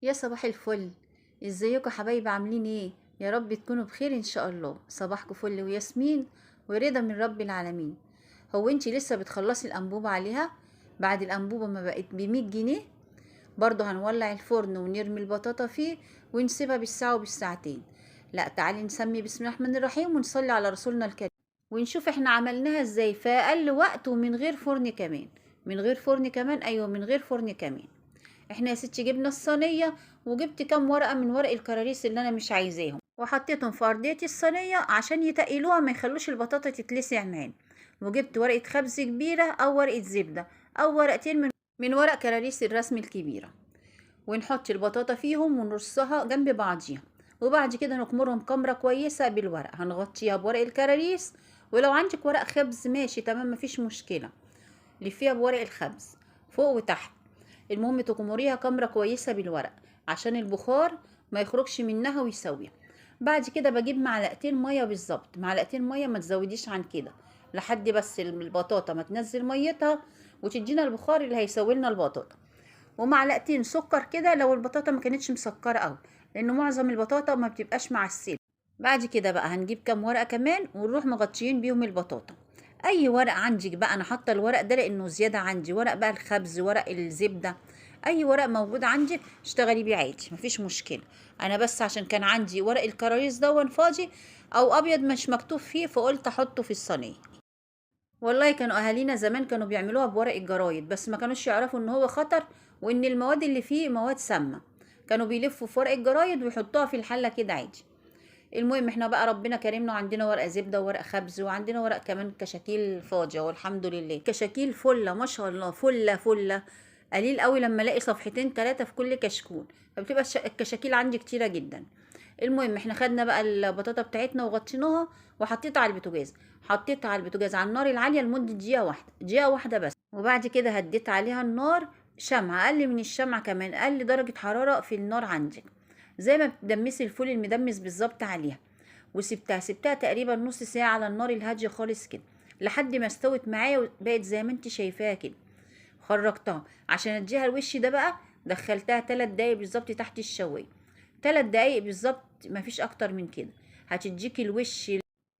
يا صباح الفل، ازيكم حبايبي؟ عاملين ايه؟ يا رب تكونوا بخير ان شاء الله. صباحكم فل وياسمين ورضا من رب العالمين. هو انتي لسه بتخلصي الانبوبة عليها؟ بعد الانبوبة ما بقت بمية جنيه برضه هنولع الفرن ونرمي البطاطا فيه ونسيبها بالساعة وبالساعتين. لا، تعالي نسمي بسم الله الرحمن الرحيم ونصلي على رسولنا الكريم ونشوف احنا عملناها ازاي في اقل وقت ومن غير فرن كمان. من غير فرن كمان، ايوه من غير فرن كمان. احنا يا ستي جبنا الصينية وجبت كام ورقة من ورق الكراريس اللي انا مش عايزاهم وحطيتهم في ارضية الصينية عشان يتقلوها ما يخلوش البطاطا تتلسع معانا. وجبت ورقة خبز كبيرة او ورقة زبدة او ورقتين من ورق كراريس الرسم الكبيرة، ونحط البطاطا فيهم ونرصها جنب بعضيها، وبعد كده نكمرهم كمرة كويسة بالورق، هنغطيها بورق الكراريس، ولو عندك ورق خبز ماشي تمام مفيش مشكلة، لفيها بورق الخبز فوق وتحت. المهم تكمريها كمرة كويسة بالورق عشان البخار ما يخرجش منها ويسويها. بعد كده بجيب معلقتين مية بالظبط، معلقتين مية ما تزوديش عن كده، لحد بس البطاطا ما تنزل ميتها وتدينا البخار اللي هيسوي لنا البطاطا. ومعلقتين سكر كده لو البطاطا ما كانتش مسكره قوي، لان معظم البطاطا ما بتبقاش معسله. بعد كده بقى هنجيب كام ورقة كمان ونروح مغطيين بيهم البطاطا. اي ورق عندك بقى، انا حاطه الورق ده لانه زيادة عندي، ورق بقى الخبز، ورق الزبدة، اي ورق موجود عندك اشتغلي بيه عادي مفيش مشكلة. انا بس عشان كان عندي ورق الكراريس دون فاضي او ابيض مش مكتوب فيه فقلت احطه في الصينية. والله كانوا اهالينا زمان كانوا بيعملوها بورق الجرايد، بس ما كانوش يعرفوا ان هو خطر وان المواد اللي فيه مواد سامة، كانوا بيلفوا في ورق الجرايد ويحطوها في الحلة كده عادي. المهم احنا بقى ربنا كرمنا وعندنا ورق زبدة وورق خبز وعندنا ورق كمان كشاكيل فاضية والحمد لله. كشاكيل فله ما شاء الله، فله فله، قليل قوي لما الاقي صفحتين 3 في كل كشكول، فبتبقى الكشاكيل عندي كتيرة جدا. المهم احنا خدنا بقى البطاطا بتاعتنا وغطيناها وحطيتها على البوتاجاز، حطيتها على البوتاجاز على النار العالية لمدة دقيقة واحدة، دقيقة واحدة بس. وبعد كده هديت عليها النار شمعة، اقل من الشمعة كمان، اقل درجه حرارة في النار عندك، زي ما بتدمسي الفول المدمس بالظبط عليها. وسبتها، سبتها تقريبا نص ساعة على النار الهادية خالص كده لحد ما استوت معايا وبقت زي ما انت شايفاها كده. خرجتها عشان اديها الوش ده بقى، دخلتها 3 دقايق بالظبط تحت الشوايه، 3 دقايق بالظبط مفيش اكتر من كده، هتديكي الوش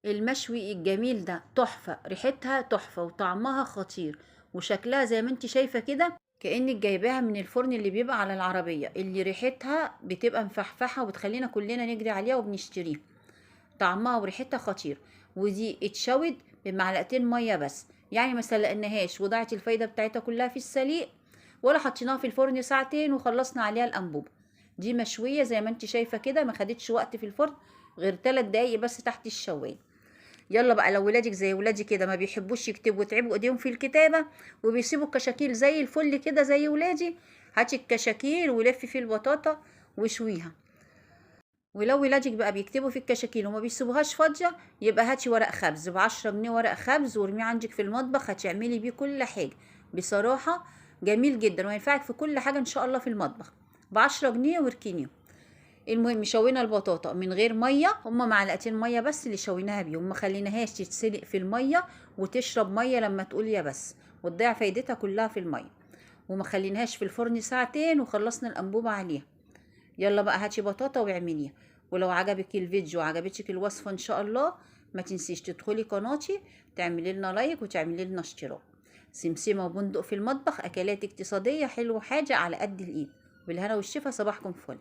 المشوي الجميل ده تحفة، ريحتها تحفة وطعمها خطير وشكلها زي ما انت شايفه كده كأنك جايباها من الفرن اللي بيبقى على العربية، اللي ريحتها بتبقى مفحفحة وبتخلينا كلنا نجري عليها وبنشتريها. طعمها وريحتها خطير. ودي اتشوت بمعلقتين مية بس، يعني ما سلقناهاش وضاعت الفايدة بتاعتها كلها في السليق، ولا حطيناها في الفرن ساعتين وخلصنا عليها الأنبوبة. دي مشوية زي ما انت شايفة كده، ما خدتش وقت في الفرن غير 3 دقايق بس تحت الشواية. يلا بقى لو ولادك زي ولادي كده ما بيحبوش يكتبوا وتعبوا ايديهم في الكتابة وبيسيبوا الكشاكيل زي الفل كده زي ولادي، هاتي الكشاكيل ولفي فيه البطاطا وشويها. ولو ولادك بقى بيكتبوا في الكشاكيل وما بيسيبوهاش فاضية، يبقى هاتي ورق خبز ب10 جنيه، ورق خبز وارميه عندك في المطبخ، هتعملي بيه كل حاجة. بصراحة جميل جدا وهينفعك في كل حاجة ان شاء الله في المطبخ، ب10 جنيه واركنيه. المهم شوينا البطاطا من غير مية، هما معلقتين مية بس اللي شويناها بيهم، ما خليناهاش تتسلق في المية وتشرب مية لما تقول يا بس وتضيع فايدتها كلها في المية، وما خليناهاش في الفرن ساعتين وخلصنا الانبوبة عليها. يلا بقى هاتي بطاطا واعمليها. ولو عجبك الفيديو وعجبتك الوصفة ان شاء الله ما تنسيش تدخلي قناتي تعملي لنا لايك وتعملي لنا اشتراك. سمسمه وبندق في المطبخ، اكلات اقتصادية حلوة حاجة على قد الايد. بالهنا والشفا، صباحكم فل.